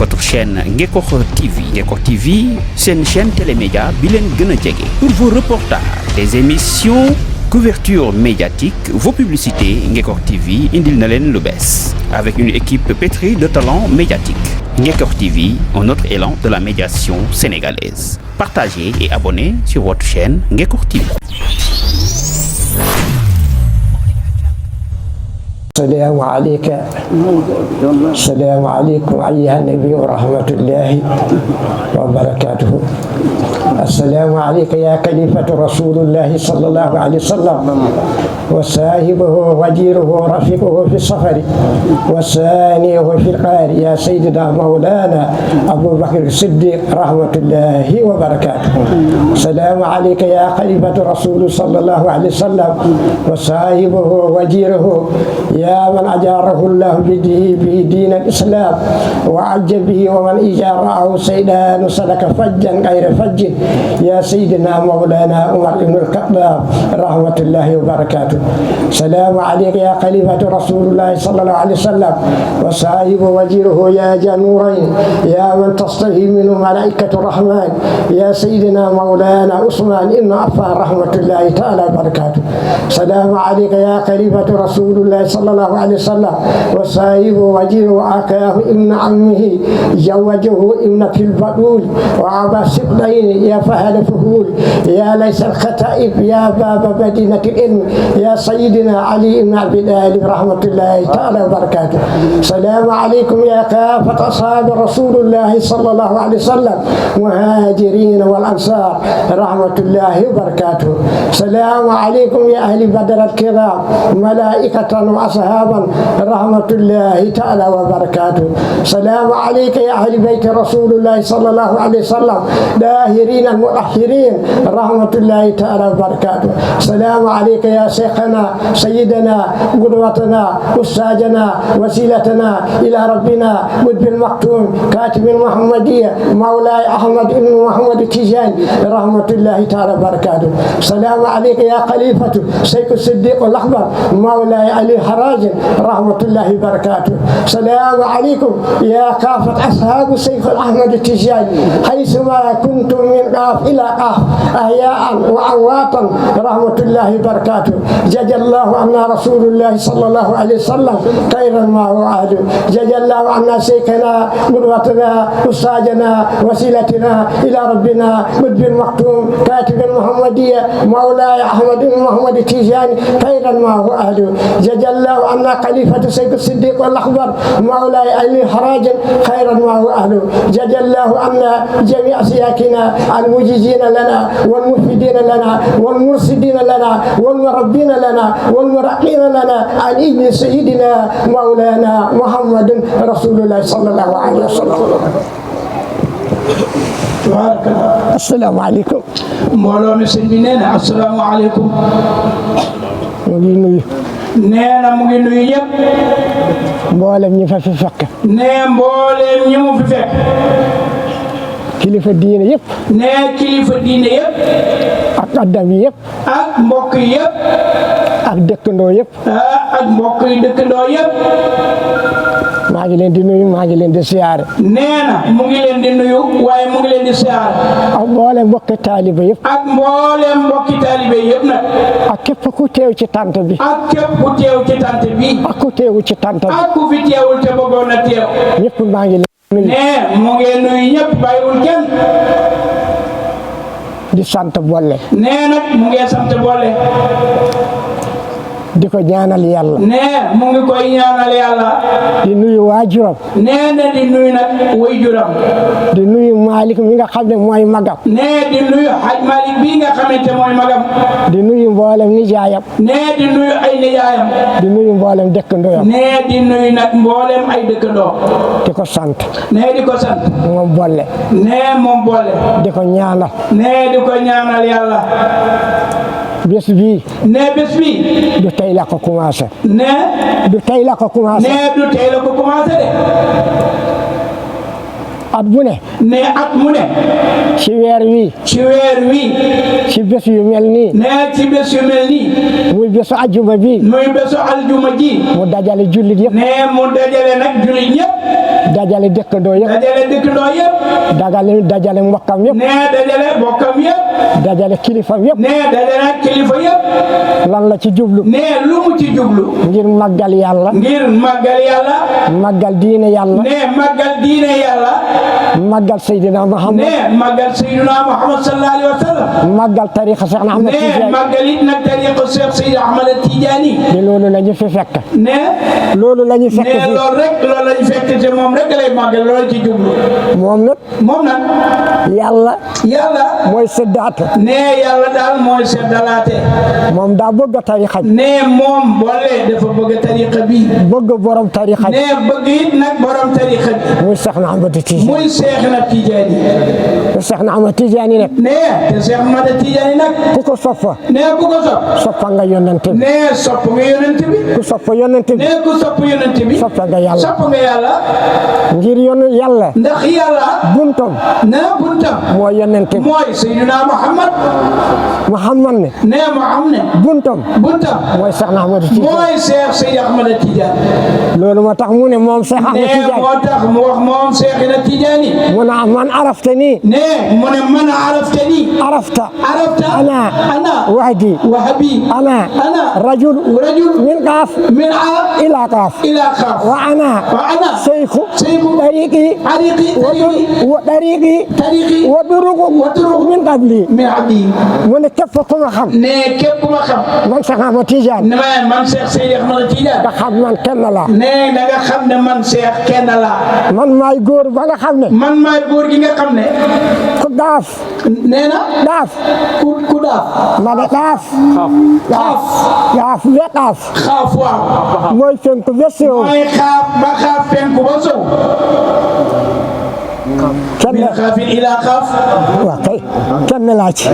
votre chaîne Ngekokh TV. Ngekokh TV, c'est une chaîne télémédia bilen gëna djégé. Pour vos reportages, des émissions, couverture médiatique, vos publicités, Ngekokh TV indil na len lu bess. Avec une équipe pétrie de talents médiatiques. Ngekokh TV, un autre élan de la médiation sénégalaise. Partagez et abonnez sur votre chaîne Ngekokh TV. السلام عليكم أيها النبي ورحمة الله وبركاته. السلام عليك يا خليفة رسول الله صلى الله عليه وسلم وصاحبه وجيره ورفيقه في السفر وثانيه في القار يا سيدنا مولانا أبو بكر الصديق رحمة الله وبركاته. السلام عليك يا خليفة رسول صلى الله عليه وسلم وصاحبه وجيره يا من أجاره الله به دين الإسلام وعج به ومن إجاره سيدان سلك فجا غير فج يا سيدنا مولانا عمر بن الخطاب رحمة الله وبركاته. السلام عليك يا خليفة رسول الله صلى الله عليه وسلم وصاحب وجيره يا جنورين يا من تصطفي منه ملائكة الرحمن يا سيدنا مولانا عثمان بن عفان رحمة الله تعالى وبركاته. السلام عليك يا خليفة رسول الله صلى الله عليه وسلم وصاحب وجيره أخاه ابن عمه زوجه ابن في البطول وأبا سبلين يا فهد فهول يا ليس الختائب يا باب مدينة العلم يا سيدنا علي بن أبي طالب رحمة الله تعالى وبركاته. السلام عليكم يا كافة أصحاب رسول الله صلى الله عليه وسلم مهاجرين والأنصار رحمة الله وبركاته. السلام عليكم يا أهل بدر الكرام ملائكة وأصحابا رحمة الله تعالى وبركاته. السلام عليك يا أهل بيت رسول الله صلى الله عليه وسلم داهرين المطهرين رحمة الله تعالى وبركاته. السلام عليك يا شيخنا سيدنا قدوتنا أستاذنا وسيلتنا إلى ربنا مدب المختوم كاتب المحمدية مولاي أحمد بن محمد التجاني رحمة الله تعالى وبركاته. السلام عليك يا خليفة شيخ الصديق الأكبر مولاي علي حراج رحمة الله وبركاته. السلام عليكم يا كافة أصحاب الشيخ أحمد التجاني حيثما كنتم من قاف إلى قاف أحياء وأمواتا رحمة الله وبركاته. جزا الله عنا رسول الله صلى الله عليه وسلم خيرا ما هو عهد. جزا الله عنا شيخنا قدوتنا أستاذنا وسيلتنا إلى ربنا مدب المختوم كاتب المحمدية مولاي أحمد بن محمد التجاني خيرا ما هو أهل. جزا الله عنا خليفة سيد الصديق الأكبر مولاي علي حراج خيرا ما هو أهل. جزا الله عنا جميع سياكنا المجيزين لنا والمفيدين لنا والمرشدين لنا والمربين لنا والمرقين لنا عن ابن سيدنا مولانا محمد رسول الله صلى الله عليه وسلم. تبارك الله. السلام عليكم. mbooloo mi sëñ bi nee na asalaamaaleykum. mu ngi nuyu. nee na mu ngi nuyu ñëpp. mboolem ñi fa fi fekk. nee mbooleem ñi mu fi fekk. kilifa diine yëpp. nee kilifa diine yëpp. ak addam yi yëpp. ak mbokk yi yëpp. ak dëkkandoo yëpp. ak mbokk yi dëkkandoo yëpp. maa ngi leen di nuyu maa ngi leen di siyaare. nee na mu ngi leen di nuyu waaye mu ngi leen di siyaare. ak mboolem mbokki taaliba yëpp. ak mboolem mbokki taalibe yëpp nag. ak képp ku teew ci tant bi. ak képp ku teew ci tant bi. ak ku teewu ci tant bi. ak ku fi teewul te bëggoon na teew. ñëpp maa ngi leen di nuyu. nee mu ngi nuyu ñëpp bàyyiwul kenn. di sant boole. nee nag mu ngi sant boole. di ko ñaanal yàlla. nee mu ngi koy ñaanal yàlla. di nuyu waajuram. nee na di nuyu nag waajuram. di nuyu Malick mi nga xam ne mooy magam. nee di nuyu Haj Malick bii nga xamante mooy magam. di nuyu mboolem nijaayam. nee di nuyu ay nijaayam. di nuyu mboolem dëkkandooyam. nee di nuyu nag mboolem ay dëkkandoo. di ko sant. nee di ko sant. moom boole. nee moom boole. di ko ñaanal. nee di ko ñaanal yàlla. bés bii. nee bés bii. du tey la ko commencé. nee. du tey la ko commencé. nee du tey la ko commencé de. at bu ne. nee at mu ne. ci weer wi. ci weer wi. ci bés yu mel nii. nee ci bés yu mel nii. muy bésu ajjuma bi. muy bésu aljuma ji. mu dajale jullit yëpp. nee mu dajale nag jullit ñëpp. dajale dëkkandoo yëpp. dajale dëkkandoo yëpp. dajale mbokkam yëpp. nee dajale mbokkam yëpp. dajale kilifam yëpp. nee dajale kilifa yëpp. lan la ci jublu. nee lu mu ci jublu. ngir màggal yàlla. ngir màggal yàlla. màggal diine yàlla. nee màggal diine yàlla. màggal Seydina Muhammad. nee màggal Seydina Muhammad sallallahu alayhi wa sallam. màggal tariqa Cheikh Ahmed Tidiane. nee màggal it nag tariqa Cheikh Seydi Ahmed Tidiane. de loolu la ñu fi fekk. nee. loolu la ñu fekk nee loolu la ñu fekk te moom rek lay màggal loolu ci jublu. moom nag. yàlla. mooy séddaate. nee yàlla daal mooy séddalaate. moom daa bëgg tariqa bi. nee moom boole dafa bëgg tariqa bi. bëgg borom tariqa bi. nee bëgg it nag borom tariqa bi. muy Cheikh Ahmed Tidiane. muy Cheikh na Tidiane. te Cheikh Ahmed Tidiane nag. nee te Cheikh Ahmed Tidiane nag. ku ko soppa. nee ku ko sopp. soppa nga yonent bi. nee sopp nga yonent bi. ku soppa yonent bi. nee ku sopp yonent bi. soppa nga yàlla. sopp nga yàlla. ngir yàlla. ndax yàlla. buntam. nee buntam. mooy yonent bi. mooy Seydina Muhammad. Muhammad ne. nee Muhammad. buntam. mooy Cheikh Ahmed Tidiane. mooy Cheikh Seydi Ahmed Tidiane. loolu moo tax mu ne moom Cheikh Ahmed Tidiane. nee moo tax mu wax moom Cheikh na Tidiane. mu ne man araftani. nee mu ne man araftani. arafta. ana wahdi. ana rajul. min qaaf. ila qaaf. wa ana seyku. tariqi. wa duruqu. min qabli. mu ne képp ku ma xam. nee képp ku ma xam. man Cheikh Ahmed Tidiane. nee man Cheikh Seydi Ahmed Tidiane. nga xam man kenn la. nee da nga xam ne man Cheikh kenn la. man maay góor ba nga xam ne. man maay góor gi nga xam ne. ku daaf. nee na. daaf. ku daaf. ma ne daaf. daaf. xaaf waaw. mooy fenku ba sow. mooy xaaf fenku ba sow. min xaafin ila xaaf. waaw kay kenn laa ci.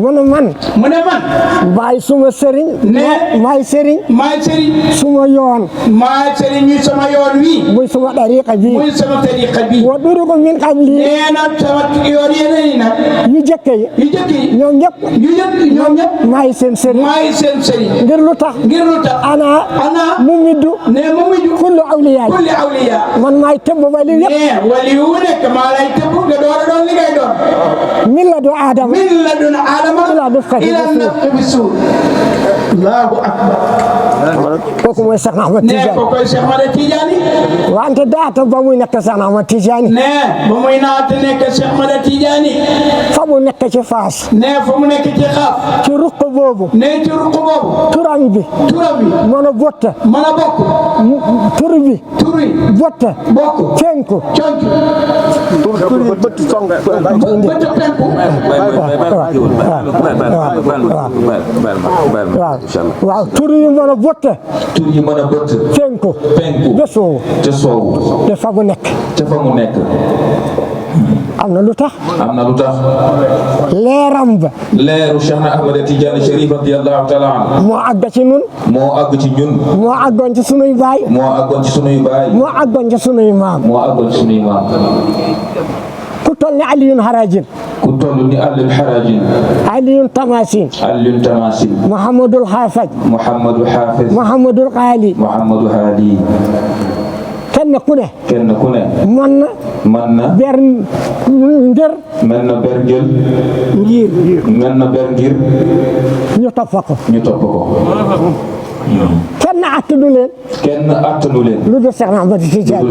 mu ne man. maay suma sëriñ. nee maay sëriñ. suma yoon. maay sëriñ ñi sama yoon wi. muy suma tariqa bi. wa duruqu min qabli. nee na sama yoon yeneen yi nag. yu jëkk yi. ñoom ñëpp. maay seen sëriñ. ngir lu tax. ana mu middu. nee mu middu. kullu awliya. man maay tëbb wali yëpp. wali wu nekk maa lay tëbb nga door a doon li ngay doon. min ladun Aadama. ila nafxi bi suur. Allahu akbar. kooku mooy Cheikh Ahmed Tidiane. nee kooku mooy Cheikh Ahmed Tidiane. wante daata ba muy nekk Cheikh Ahmed Tidiane. nee ba muy naata nekk Cheikh Ahmed Tidiane. fa mu nekk ci Faas. nee fa mu nekk ci Xaaf. ci ruq boobu. nee ci ruq boobu. turam bi. mën a bokk. tur bi. bokk. fenku. waaw tur yi mën a botte. fenku. de soowu. te fa mu nekk. am na lu tax. leeram ba. leeru Cheikh Ahmed Tidiane Chérif radiyallahu ta'ala anhu. moo àgg ci ñun. moo àggoon ci sunuy baay. moo àggoon ci sunuy maam. ku toll ni Aliyun Harajin. Aliyun Tamasin. Muhammadul Hafaj. Muhammadul Xaali. kenn ku ne. mën na. ber ngir. ñu topp ko. kenn attanu leen. lu dul Cheikh Ahmed Tidiane.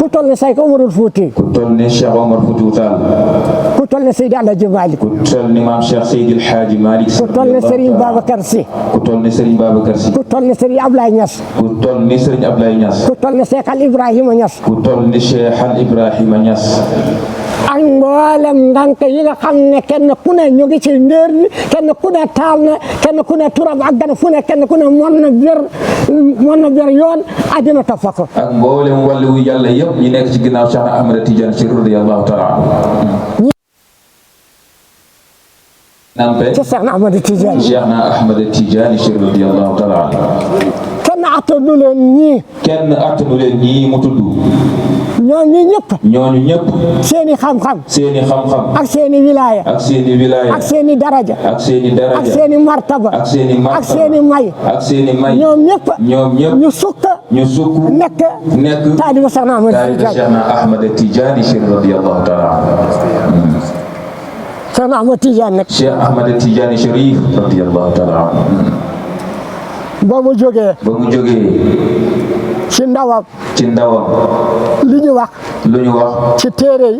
ku toll ne Cheikh Omarul Fouti. ku toll ne Seydi Alhaji Malick. ku toll ne Maam Cheikh Seydi El Hadji Malick. ku toll ne Serigne Babacar Sy. ku toll ne Serigne Ablaye Niass. ku toll ne Cheikh Al Ibrahima Niass. ak mboolem ndànk yi nga xam ne kenn ku ne ñu ngi ci ndéer ni kenn ku ne taal na kenn ku ne turam ak gana fu ne kenn ku ne mën na ber yoon àddina topp ko. ak mboolem wàllu yàlla yëpp ñu nekk ci ginnaaw Cheikh Ahmed Tidiane Chérif radiyallahu ta'ala anhu. ci Cheikh Ahmed Tidiane Chérif radiyallahu ta'ala anhu. kenn attanu leen ñii. mu tudd. ñoom ñi ñëpp ñooñu ñëpp seeni xam-xam ak seeni wilaaya ak seeni daraja ak seeni martaba ak seeni may ñoom ñëpp ñu sukk nekk taaliba Seexna Ahmad Tijaani Chérif radiyallahu taala Seexna Ahmad Tijaani nag Cheikh Ahmad Tijaani Chérif radiyallahu taala ba mu jógee ci ndawam lu ñu wax ci téere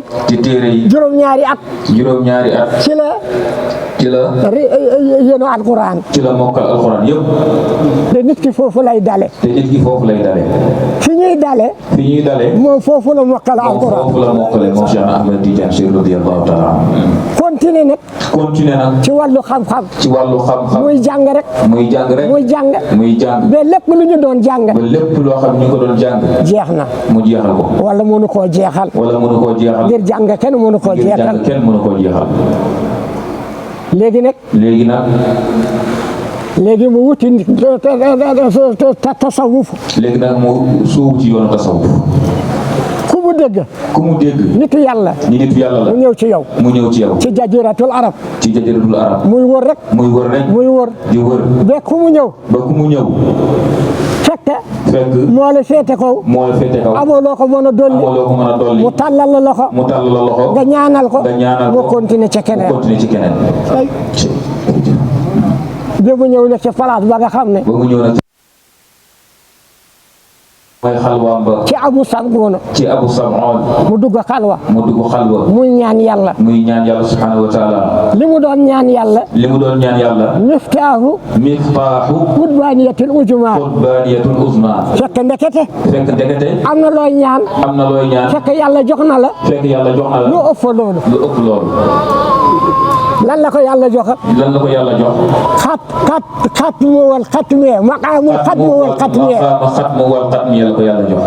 yi juróom-ñaari at ci la yéeno alquran ci la mokkal alquran yëpp te nit ki foofu lay dale fi ñuy dale moom foofu la mokkal alquran moom Cheikh Ahmad Tidiane Chérif radiyallahu taala continué nag ci wàllu xam-xam muy jàng rek ba lépp lu ñu doon jàng loo xam ñu ko doon jàng jeex na mu jeexal ko wala mënu koo jeexal ngir jàng kenn mënu koo jeexal léegi mu wuti tasawuf léegi nag mu sóobu ci yoonu tasawuf ku mu dégg nitu yàlla la mu ñëw ci yow ci jaziratul arab muy wër rek di wër ba ku mu ñëw fekk moo la féete kaw amoo loo ko mën a dolli mu tàllal la loxo nga ñaanal ko mu continuer ci keneen ba mu ñëw nag ci place ba nga xam ne mooy xalwaam ba ci Abu Sam'un mu dugg xalwa muy ñaan yàlla subhanahu wa taala li mu doon ñaan yàlla miftaahu qutbaaniyatul uzma fekk ndekete am na looy ñaan fekk yàlla jox na la lu ëpp loolu lan la ko yàlla jox xatmu wal xatmiya maqaamul xatmu wal xatmiya la ko yàlla jox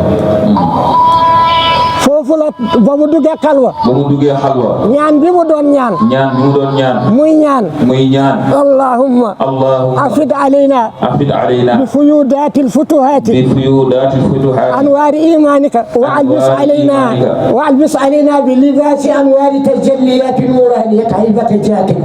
foofu la ba mu duggee xalwa ñaan bi mu doon ñaan muy ñaan allahumma afid alayna bi fuyudatil futuhati anwaari imanika wa albis alayna bi libasi anwaari tajalliyatin nuraniyat haybati jatik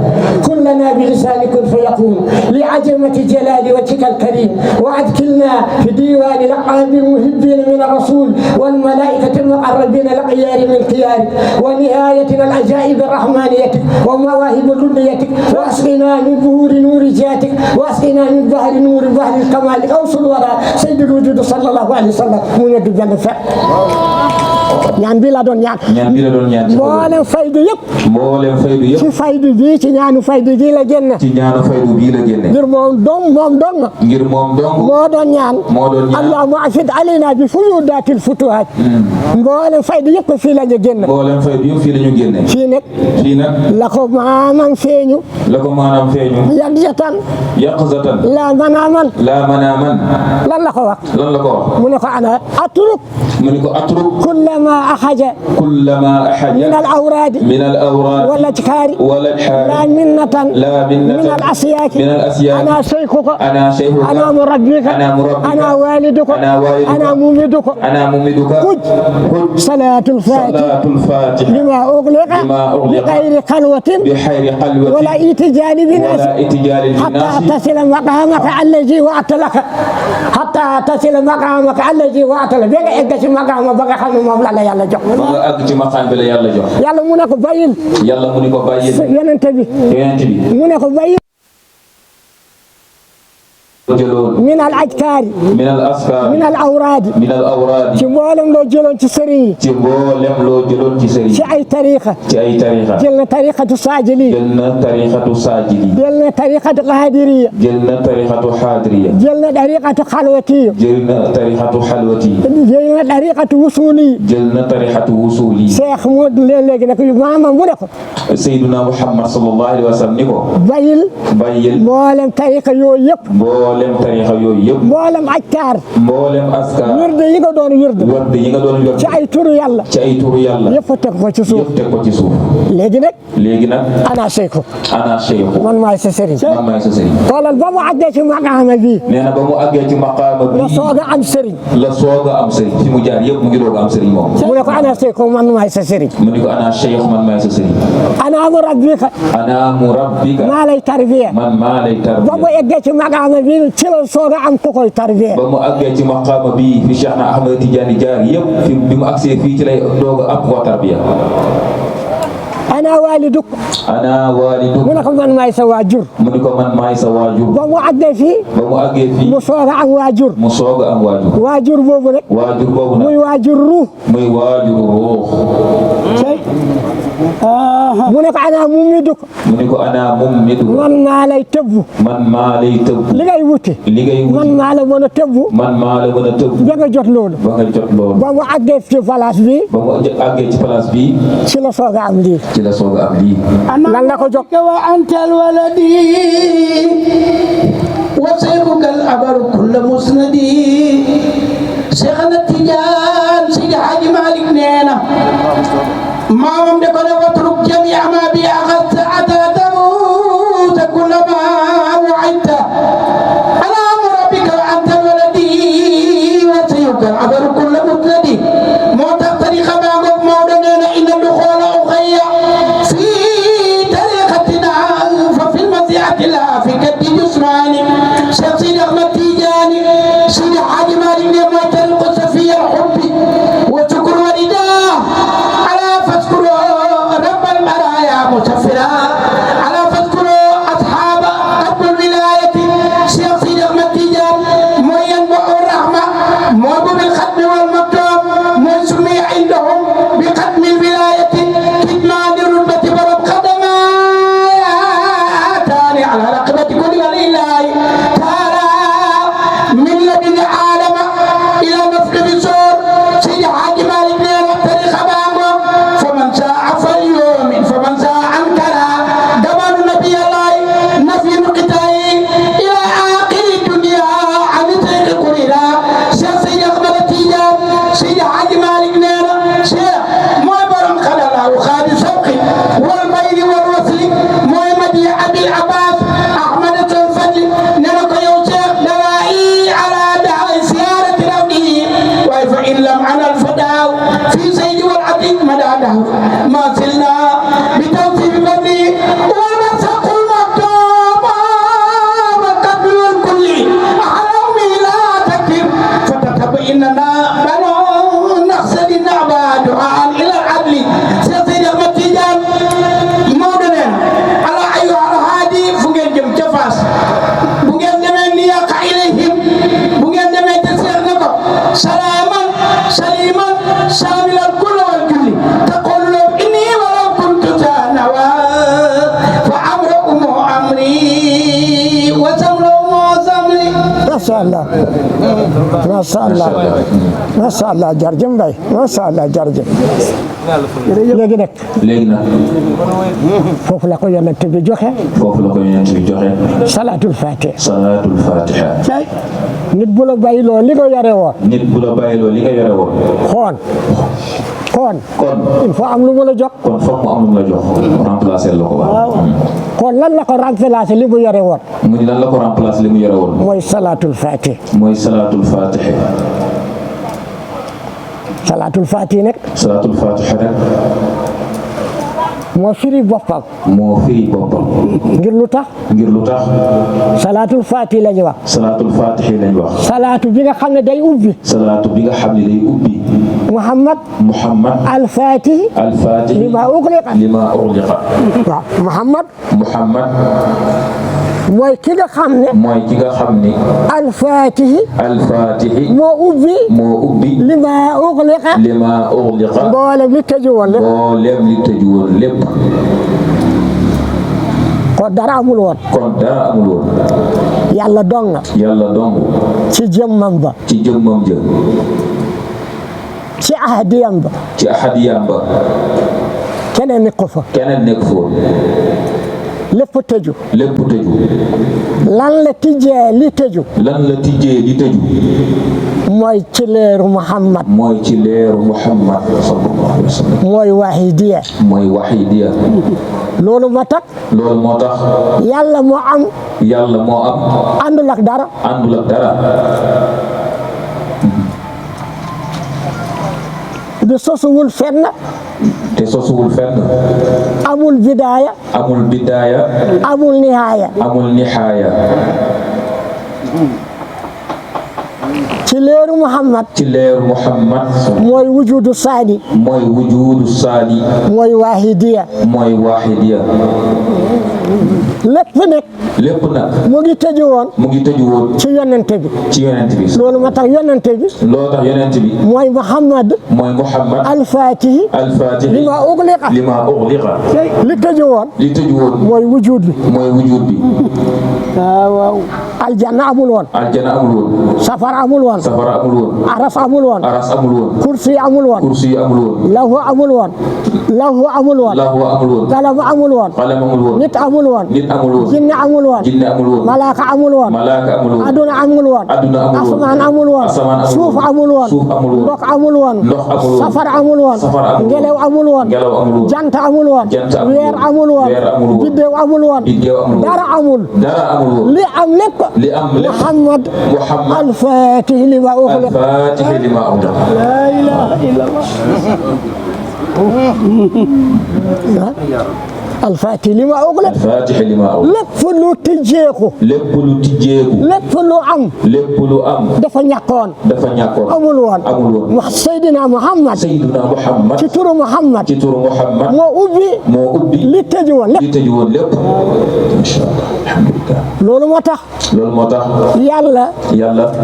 kullana bi lisanikun fayaqul li azamati jalali wajhika alkarim wa adkilna fi diwani laqabi المحبين من الرسول والملائكة المقربين الأخيار من خيارك ونهايتنا العجائب الرحمانية ومواهب لدنيتك واسقنا من بهور نور جاتك واسقنا من بحر نور بحر الكمال أوصل وراء سيد الوجود صلى الله عليه وسلم من يد الجنة ñaan bi la doon ñaan mboolem faydu yëpp ci faydu bi ci ñaanu faydu bi la génne ngir moom dong moo doon ñaan allahumma afid alayna bi fuyudatil futuhat mboolem faydu yëpp fii la ñu génne fii nag la ko maamam feeñu yaqzatan la manaaman lan la ko wax mu ne ko ana atruk كلما أخرج من الأوراد والأذكار لا منة من الأسياك أنا شيخك أنا مربيك أنا والدك أنا ممدك خذ صلاة الفاتح لما أغلق بغير خلوة ولا إتجال بناس حتى تصل مقامك الذي وعدت لك بقى maqaama ba nga xam ne moom la yàlla jox ba nga àgg ci maqaam bi la yàlla jox yàlla mu ne ko bàyyil yonent bi mu ne ko bàyyil من الأذكار من الأوراد ci mboolem loo jëloon ci sëriñ yi ci ay tariqa jël na tariqatu saajili jël na tariqatu qaadiriya jël na tariqatu xalwatiya jël na tariqatu wusuli Cheikh mu léegi nag maama mu ne ko Seydina Muhammad sallallahu alayhi wa sallam ni ko bàyyil mboolem tariqa yooyu yëpp mboolem tarixa yooyu yëpp mboolem ajkaar mboolem askar wirde yi nga doon wirde yi nga doon wirde ci ay turu yàlla yëpp teg ko ci suuf léegi nag ana seyku man maay sa sëriñ xoolal ba mu àggee ci maqaama bi nee na ba mu àggee ci maqaama bi la soog a am sëriñ fi mu jaar yëpp mu ngi doog a am sëriñ moom mu ne ko ana seyku man maay sa sëriñ mu ne ko ana cheikh man maay sa sëriñ ana mu rabbika maa lay tarbiya man maa lay tarbiya ba mu eggee ci maqaama bi ci la soog a am ku koy tarbiya ba mu àggee ci maqaama bi fi Cheikh na Ahmad Tidiane jaar yëpp fi bi mu agsee fii ci lay doog a am koo tarbiya ana waliduk mu ne ko man maay sa waajur ba mu àggee fii mu soog a am waajur waajur boobu nag muy waajur ruux mu ne ko ana mumiduk man maa lay tëbbu li ngay wuti man maa la mën a tëbbu ba nga jot loolu ba mu àggee ci place bi ci la soog a am lii lan la ko jox wa antal waladi wa sayfuka al abaru kull musnadi Cheikhna Tidiane Seydi Hadji Malick nee na maamam de ko ne watruk jamia ma bi axasta atatahu ta kullama wa'idta ala rabbika wa antal waladi wa sayfuka al abaru kull musnadi moo tax tariqa baa ngoog Maodo nee na inna duxoola uxayya لا في كد جسماني شيخ سيدي أحمد تيجاني سيدي حاجي مالك ما طريق سفي الحب وشكر والداه على فاذكروا رب المرايا مسفرا على فاذكروا أصحاب رب الولاية شيخ سيدي أحمد تيجاني مو ينبع الرحمة مو بالختم والمكتوب مو سمي عندهم بختم الولاية كتمان الرتبة برب قدما على رقبة كل ولي الله تعالى من لدن آدم إلى نفخ الصور سيدي حاجي مالك نيرة تاريخ بانغو فمن شاء فليؤمن فمن شاء أنكر دمان نبي الله نفي القتال إلى آخر الدنيا عن طريق قريرا شيخ سيدي أحمد تيجان سيدي حاجي مالك نيرة شيخ موي برم خلال الله خالد سوقي والبير والوصل موي مدي أبي العباس إن لم على الفداء في سيد والعتيق مداده ما زلنا بتوصيف بدري ونسق المكتوب والقبل الكل أحلامي لا تكتب فتتبيننا بنو نقصد النعبى دعاء إلى العدل سيد أحمد تيجان مودنا على أيها الهادي فوجن جم جفاس بوجن دمن يقع إليهم بوجن دمن تسير نكو سلاما سليما شاملا كل والكل تقول له إني ولو كنت جانوا فأمركم أمري وزمرهم زمري ما شاء الله ما شاء الله ما شاء الله جرجم باي ما شاء الله جرجم léegi nag foofu la ko yonent bi joxe salaatul fatiha nit bu la bàyyiloo li nga yore woon kon il faut am lu mu la jox remplacer la ko waaw kon lan la ko remplacer li mu yore woon mu ni lan la ko remplacer li mu yore woon mooy salaatul fatiha salaatul fatiha nag moo firi boppam ngir lu tax salaatul fatiha lañu wax salaatu bi nga xam ne day ubbi Muhammad al-Fatih lima ughliqa waaw Muhammad mooy ki nga xam ne al-Fatih moo ubbi lima ughliqa mboolem li tëju woon lépp kon dara amul woon yàlla dong ci jëmmam ba ci ahadiyam ba keneen nekk fa lépp tëju lan la tijjee li tëju lan la tijjee li tëju mooy ci leeru Muhammad mooy ci leeru Muhammad sallallahu alayhi wa sallam mooy wahidiya mooy wahidiya loolu moo tax loolu moo tax yàlla moo am àndul ak dara du sosuwul fenn te sosuwul fenn amul bidaaya amul nihaaya ci leeru Muhammad mooy wujudu saadi mooy wahidiya lépp nag mu ngi tëju woon ci yonente bi loolu moo tax yonente bi mooy Muhammad al-Fatihi lima ughliqa li tëju woon mooy wujud bi waaw aljanna amul woon safara amul woon aras amul woon kursi amul woon lahu amul woon qalam amul woon nit amul woon jinne amul woon malaaka amul woon aduna amul woon asmaan amul woon suuf amul woon ndox amul woon safar amul woon ngelaw amul woon jant amul woon weer amul woon biddew amul woon dara amul li am lépp Muhammad al-Fatih lima ughliqa la ilaha illallah al-Fatih lima ughliqa lépp lu tijjeeku lépp lu am dafa ñàkkoon amul woon Seydina Muhammad ci turu Muhammad moo ubbi li tëju woon lépp loolu moo tax yàlla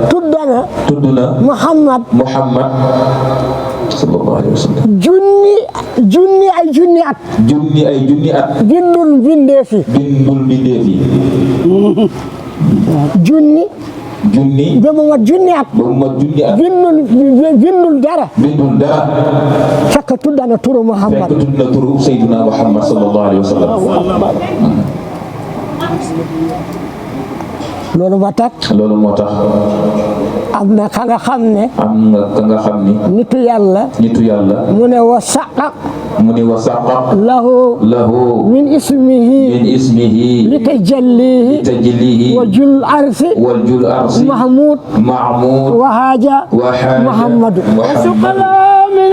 tudd na Muhammad sallallahu alayhi wa sallam junni at bindul bindeefi junni ba mu mat junni at bindul dara fekk tudd na turu Muhammad Sayyidina Muhammad sallallahu alayhi wa sallam loolu moo tax am na ka nga xam ne nitu yàlla mu ne wa saqa lahu min ismihi li tajallihi wa jul arsi mahmud wa haja muhammadu wa suqala min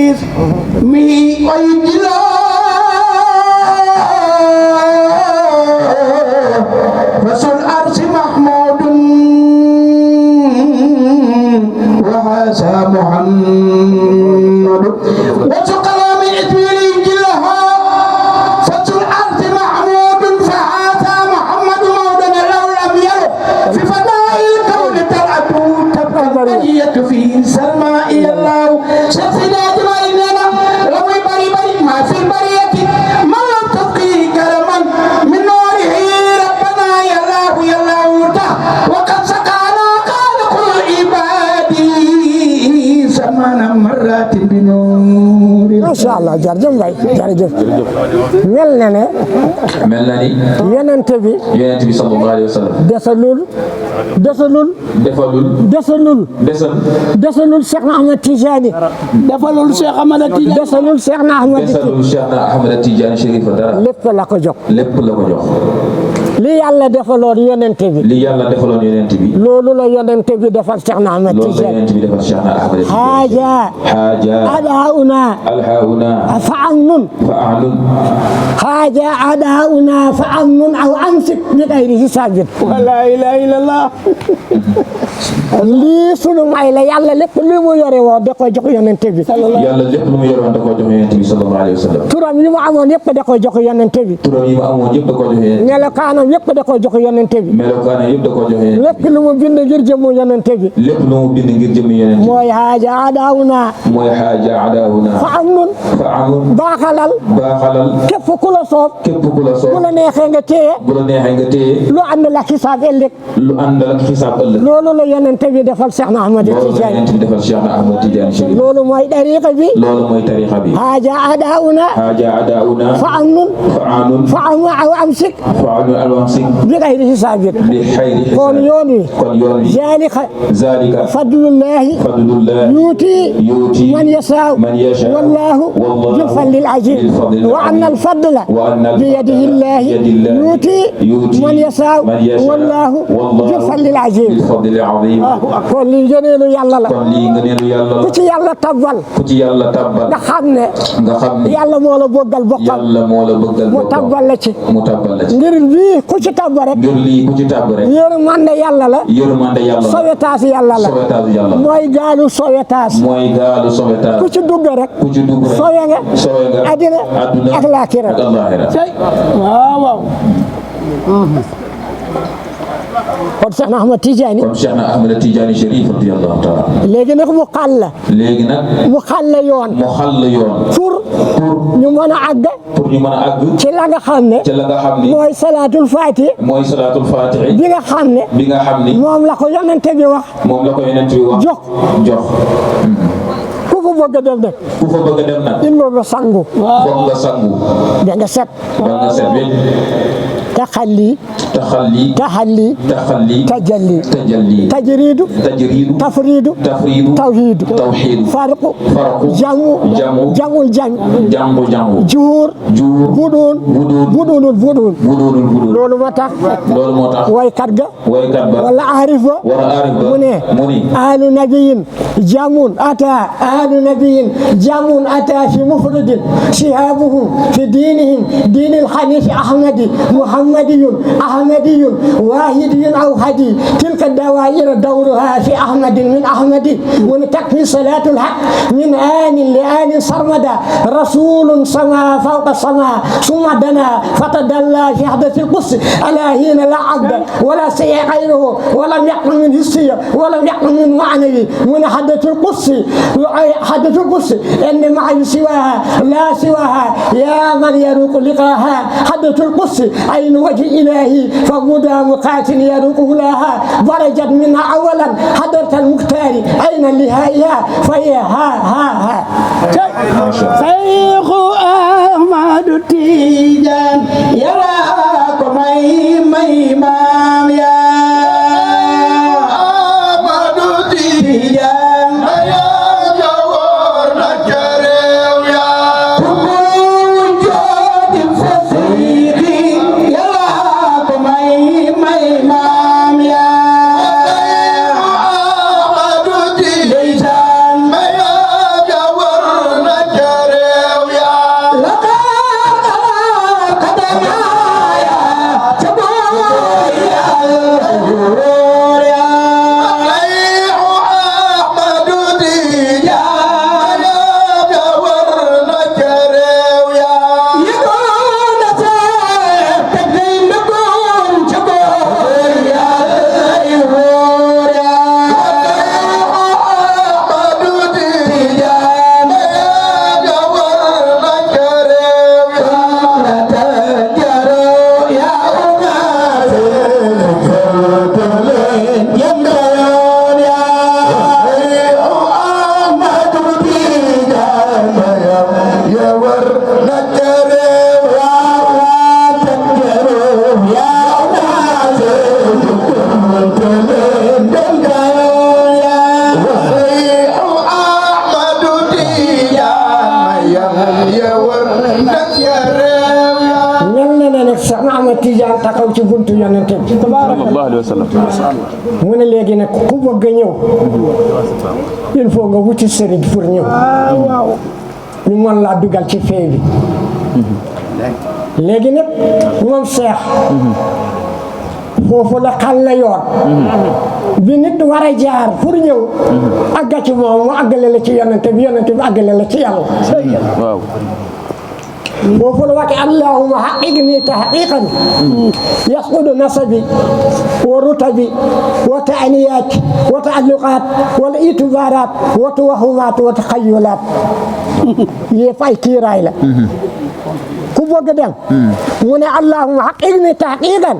ismihi رسول الأرض محمود وهذا محمد وسقلا من إثمير جلها رسول الأرض محمود فهذا محمد مودا لو لم يرد في فضائل الكون تلعبه تبقى البرية في سلماء الله شخصنا جمالنا لو يبري ما في البرية من لم تبقيه كرما من نوره وقد سقانا قال كل عبادي زمان مرات بنور ما شاء الله jërëjëf mel na ni yonent bi sallallahu alayhi wa sallam desalul Cheikh Ahmed Tidiane defalul Cheikh Ahmed Tidiane desalul Cheikh Ahmed Tidiane Chérif dara lépp la ko jox li yàlla defaloon yonent bi loolu la yonent bi defal Cheikh Ahmed Tidiane haaja adauna fa'amnun haaja adauna fa'amnun aw amsik bi ghayri hisaabin la ilaha illallah lii sunu may la yàlla lépp lu mu yore woon da koy jox yonent bi sallallahu alayhi wa sallam turam yi mu amoon yëpp da koy jox yonent bi melokaanam yëpp da koy jox yonent bi lépp lu mu bind ngir jëmu yonent bi mooy haaja adauna fa am nun baaxalal képp ku la soob bu la neexee nga téye lu ànd la xisaab ëllëg loolu la yonent bi defal Cheikhna Ahmad Tidiane yonent bi defal Cheikhna Ahmad Tidiane Chérif loolu mooy tariqa bi loolu mooy tariqa bi haaja adauna fa'amnun aw amsik bi xayri hisaabin kon yoon wi zalika fadlullahi yuuti man yashaa wallahu dul fadlil azim wa anna al fadla bi yadihi llahi yuuti man yashaa wallahu dul fadlil azim kon lii ngëneelu yàlla la ku ci yàlla tabbal nga xam ne yàlla moo la bëggal boppam mu tabbal la ci ngir lii ku ci tabb rek yërmande yàlla la sowetaas yàlla la mooy gaalu sowetaas ku ci dugg rek sowe nga àddina ak laaxira waaw kon Cheikhna Ahmad Tidiane Chérif radiyallahu ta'ala léegi nag mu xàll yoon pour ñu mën a àgg ci la nga xam ne mooy salaatul faatihi bi nga xam ne moom la ko yonent bi wax jox ku fa bëgg a dem nag il faut nga sangu da nga set taxalli tajalli tajriidu tafriidu tawhiidu farqu jamul juhur budunul loolu moo tax waykat ga wala aarif ba mu ne ahlu nabiyin jamun ata fi mufradin shihabuhum fi diinil xaniifi ahmadi محمدي أحمدي واحدي أو هدي تلك الدوائر دورها في أحمد من أحمد ونتكفي صلاة الحق من آن لآن صرمدا رسول سما فوق السماء ثم دنا فتدلى في حدث القدس ألا حين لا عبد ولا شيء غيره ولم يكن من حسي ولم يكن من معنوي من حدث القدس إن معي سواها لا سواها يا من يروق لقاها حدث القدس أين وجه إلهي فمدى مقاتل يروقه لها درجت منها أولا حضرة المختار أين لهايها فهي ها شيخ أحمد تيجان يراكم إمام يا أحمد تيجان يا جوار نجريو يا Tijaan taxaw ci buntu yonent bi sallallahu alayhi wa sallam mu ne léegi nag ku bëgg a ñëw il faut nga wuti sëriñ pour ñëw ñu mën laa dugal ci fee bi léegi nag moom Cheikh foofu la xal la yoon bi nit war a jaar pour ñëw àgga ci moom mu àggale la ci yonent bi àggale la ci yàlla waaw foofu la waxee allahumma haqiqni tahqiqan yasqudu nasabi wa rutabi wa ta'niyat wa ta'alluqat wal itibarat wa tawahumat wa taxayulat yëpp ay kiiraay la ku bëgg dem mu ne allahumma haqiqni tahqiqan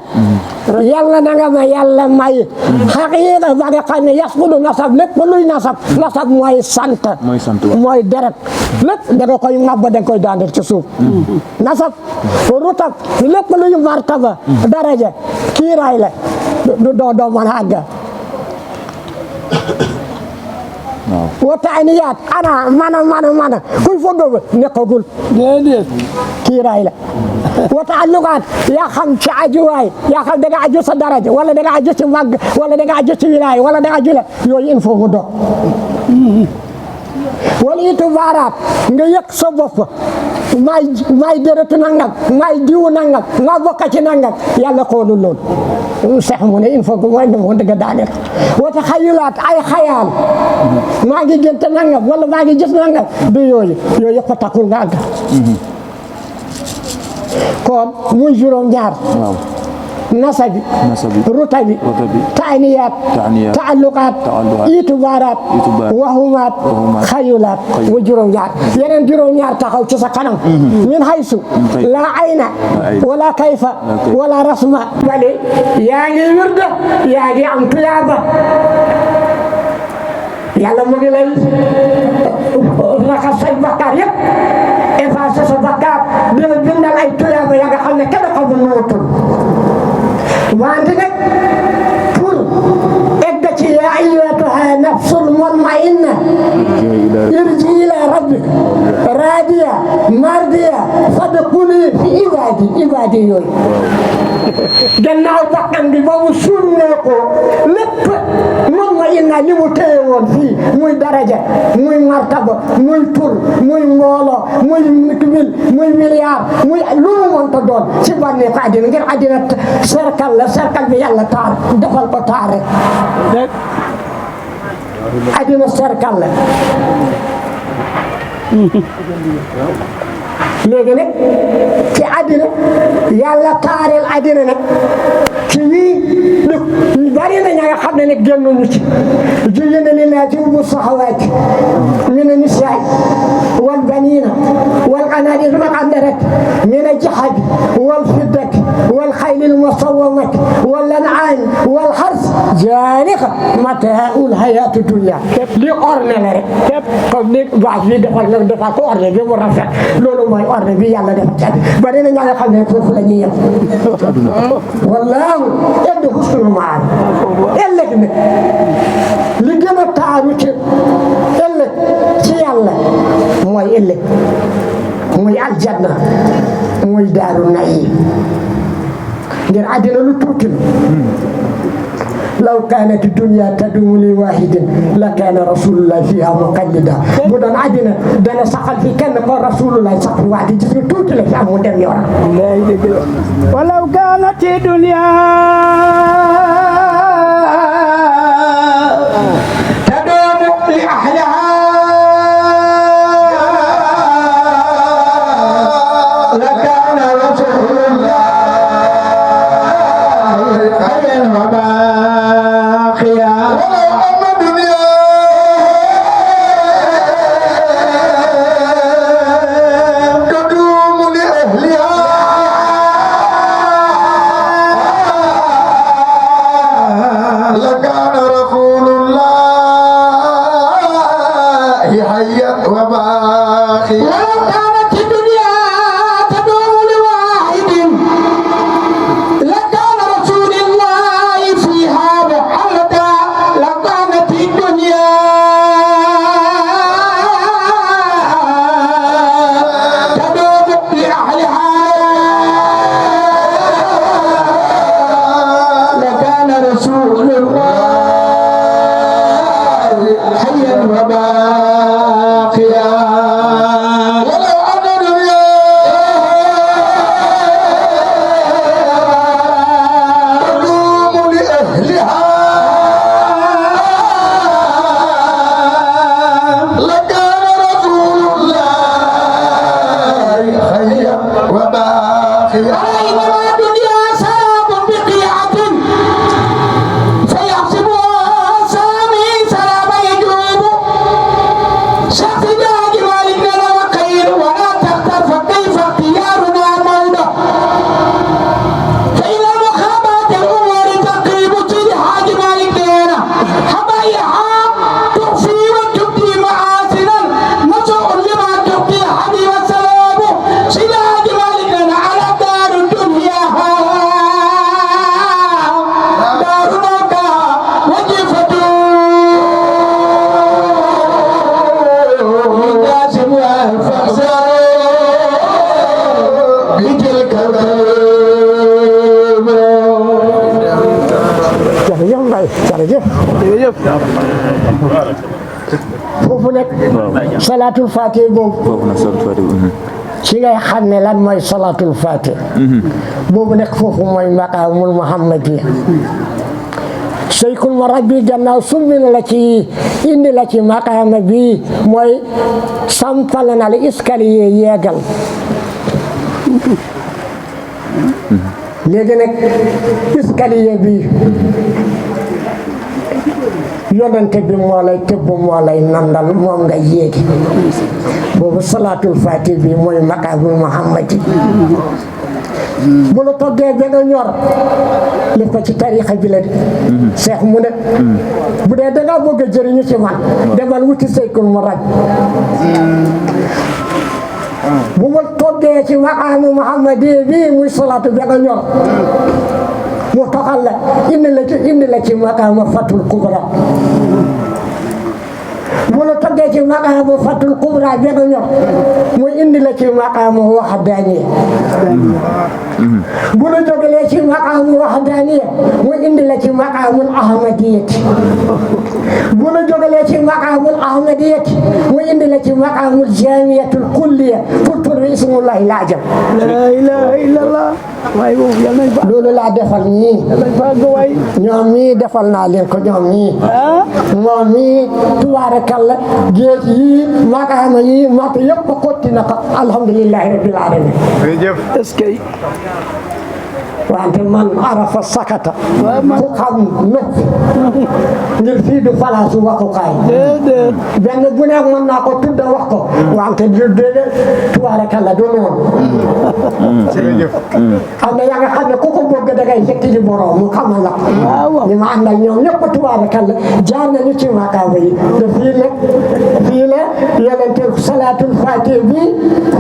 yàlla na nga ma yàlla may haqiqa ba nga xam ne yasqudu nasab lépp luy nasab mooy sant mooy deret lépp da nga koy ngab da nga koy daandeel ci suuf nasab rutab lépp luy martaba daraja kiiraay la doo mën a àgg wa taaniyaat ana mana kuy foggoo nekkagul déedéet kiiraay la wa taalluqaat yaa xam ci ajuwaay yaa xam da nga aju sa daraja wala da nga aju ci màgg wala da nga aju ci wilaay wala da nga aju la yooyu il faut mu dox wala itubaaraat nga yëg sa bopp maay déretu nangam maay diwu nangam maa bokk ci nangam yàlla xoolul loolu seex mu ne il faut que mooy dama dëgg daaneel wata xayulaat ay xayaal maa ngi génte nangam wala maa ngi gis nangam du yooyu yëpp a takkul nga àgg kon muy juróom-ñaar nasabi rutabi taaniyaat taalluqaat itubaaraat wahumaat xayulaat wa juróom-ñaar yeneen juróom-ñaar taxaw ci sa kanam min haysu la ayna wala kayfa wala rasma wale yaa ngi wirda yaa ngi am tuyaaba yàlla mu ngi lay raxas say bakkaar yëpp effacé sa bakkaar dina bindal ay tuyaaba yaa nga xam ne kenn xamul nu mu tudd wante nag pour egg ci yaa ayyatuha nafsul mutmainna irji ila rabbika radiya mardiya fadkhuli fi ibadi yooyu gannaaw bakkan bi ba mu sunnee ko lépp mutmainna li mu téye woon fii muy daraja muy martaba muy tur muy mbooloo muy mil muy milliard muy lu mu mënta doon ci bànnee ko àddina ngir àddina cercle bi yàlla taar defal ko taar rek àddina cercle la léegi nag ci àddina yàlla taareel àddina nag ci yii bari na ña nga xam ne nag génnuñu ci zuyyina linnaasi hubbu shahawaati mina nisaa'i wal baniina wal qanaatiiri al-muqantarati mina az-zahabi wal fiddati wal xayli al-musawwamati wal an'aami wal harsi zaalika mataa'ul hayaati dunya li orne la rek comme ni baax bi defal ko orne bi mu rafet loolu mooy orne bi yàlla defal ci bari na ña nga xam ne foofu la ñuy yem wallaahu indi husnul maab ëllëg nag li gën a taaru ci ëllëg ci yàlla mooy ëllëg muy aljanna muy daaru na'iim ngir àddina lu tuuti law kaanat dunya taduumu li waahidin la kaana rasulullah fiha muqallida bu doon àddina dana saxal fi kenn ko rasulullah sax fi waa di gis nga tuuti la fi am mu dem yoonam walaw kaanat dunya taduumu li ahliha la kaana rasulullah hayyan wa baaqiya حيا وباقيا foofu nag salaatul faatiha boobu foofu nag salaatu faatiha ci ngay xam ne lan mooy salaatul faatiha boobu nag foofu mooy maqaamul muhammadiya Seykul Murabbi gannaaw summi na la ci indi la ci maqaama bi mooy sampal na la escalier yeegal léegi nag escalier bi yonente bi moo lay tëbb moo lay nandal moom nga yéegi boobu salaatul faatiha bi mooy maqaamul muhammadi bu la toggee ba nga ñor li ko ci tarixa bi la de seex mu ne bu dee dangaa bëgg a jëriñu ci man demal wuti Seykul Murabbi bu ma toggee ci maqaamu muhammadi bi muy salaatu ba nga ñor mu toxal la indi la ci maqaamu fatul kubra bu la toggee ci maqaamu fatul kubra ba nga ñor mu indi la ci maqaamu waxdaaniya bu la jógalee ci maqaamu waxdaaniya mu indi la ci maqaamul ahmadiyati bu la jógalee ci maqaamul ahmadiyati mu indi la ci maqaamul jaamiyatul kulliya pour tur ismullahi laajam la ilaha illallah waaye boobu yal nañ fa loolu laa defal ñii ñoom ñii defal naa leen ko ñoom ñii moom ñii tubaarakalla géej yi maqaama yi mat yëpp kotti na ko alhamdulillahi rabbil alamin est-ce que wante man arafa sakata ku xam noppi ngir fii du palaasu waxukaay benn bu nekk mën naa ko tudda wax ko wante du tubaarakalla du noonu am na yaa nga xam ne ku ko bëgg da ngay fekk ci borom mu xamal la ko ñu ma àndal ñoom ñëpp tubaarakalla jaar nañu ci maqaama yi te fii la yonente salaatul faatiha bi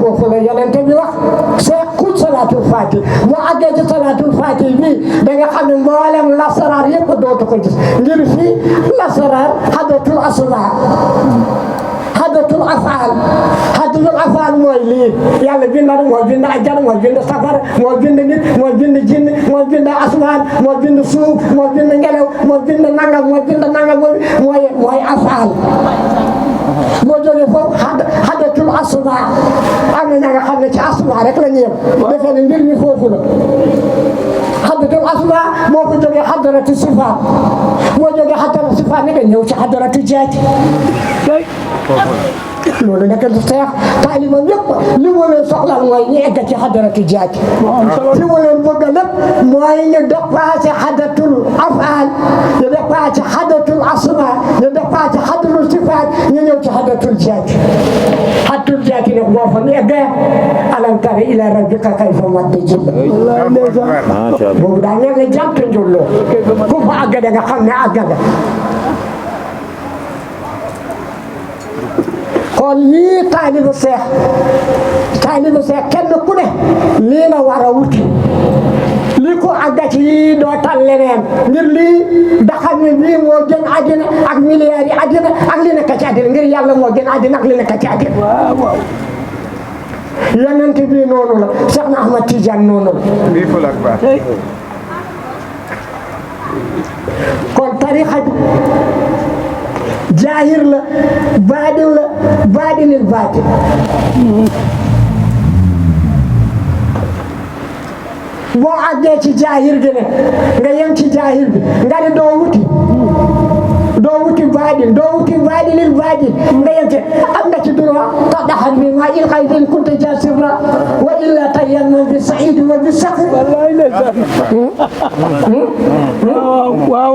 foofu la yonente bi wax c'est ku salaatul faatiha mu àggee ci salaatul faatiha bi da nga xam ne mboolem lasaraar yëpp dootu ko gis ngir fii lasaraar hadatul asmaa hadatul afaal hadatul afaal mooy lii yàlla bind na moo bind ajjana moo bind safara moo bind nit moo bind jinn moo bind asmaan moo bind suuf moo bind ngelaw moo bind nangam moo bind nangam mooy afaal boo jógee foofu hadatul asmaa am na ña nga xam ne ci asmaa rek la ñu yem defe ne mbir mi foofu la hadatul asmaa moo ko jógee hadaratu sifaat boo jógee hadaratu sifaat nga ñëw ci hadaratu jaati loolu nekk du seex taaliba yëpp li ma leen soxla mooy ñu egg ci hadaratu jaati li ma leen bëgg lépp mooy ñu dépassé hadatul afaal ñu dépassé hadatul asmaa ñu dépassé hadatul sifaat ñu ñëw ci hadatul jaati hadatul jaati nag boo fa ñu eggee alam tara ila rabbika kayfa madda jilla boobu daa mel ne jant njulloo ku fa àgg da nga xam ne àgg nga kon lii taalibu seex kenn ku ne lii la war a wuti lii ko àgga ci yii doo tal leneen ngir lii daxam ne bii moo gën àddina ak milliards yi àddina ak li nekk ci àddina ngir yàlla moo gën àddina ak li nekk ci àddina yonent bi noonu la Cheikh na Ahmad Tidiane noonu la kon tarixa bi jaahir la baadin la baadinil baatin boo àggee ci jaahir gi ne nga yem ci jaahir bi nga ne doo wuti baadinil baadin nga yem ci am nga ci droit tadaxar bi ma il xay din kunta jasirra wa illa tayammam bi saidi wa bi saqri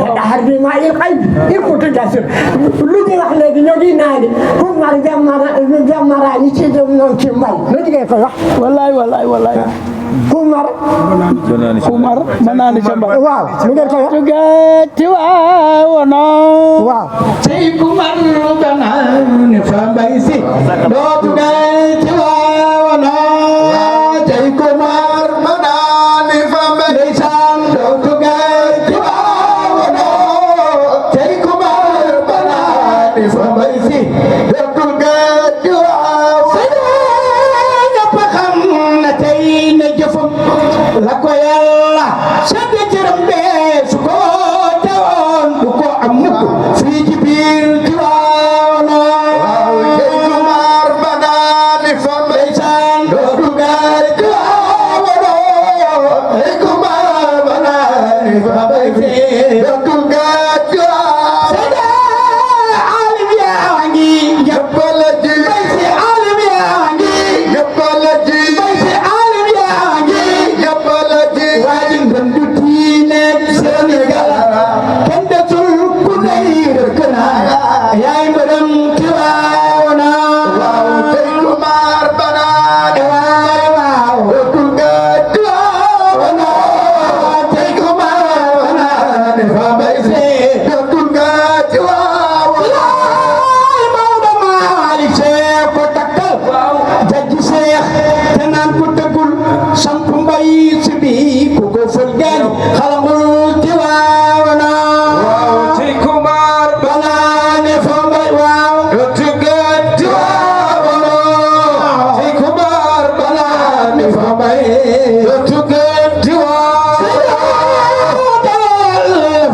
tadaxar bi ma il xay il kunta jasir lu ñu wax léegi ñoo di naani pour mar jamara ñi ci dem noonu ci mbay no jigéen koy wax wallaay kumar ma naan ca mbay waaw lu ngeen koy wax tugati waawono waaw tey kumar banaan fa mbay si doo tugati waawono tey kumar banaan fa mbay san doo tugati waawono tey kumar banaan fa mbay si doo tugati waawono ñëpp xam na tey na jëfam la ko yàlla sedd cëram bee su ko teewoon du ko am mukk fii ci balani famay waaw tuggati waaw ci kubar balani famay tuggati waaw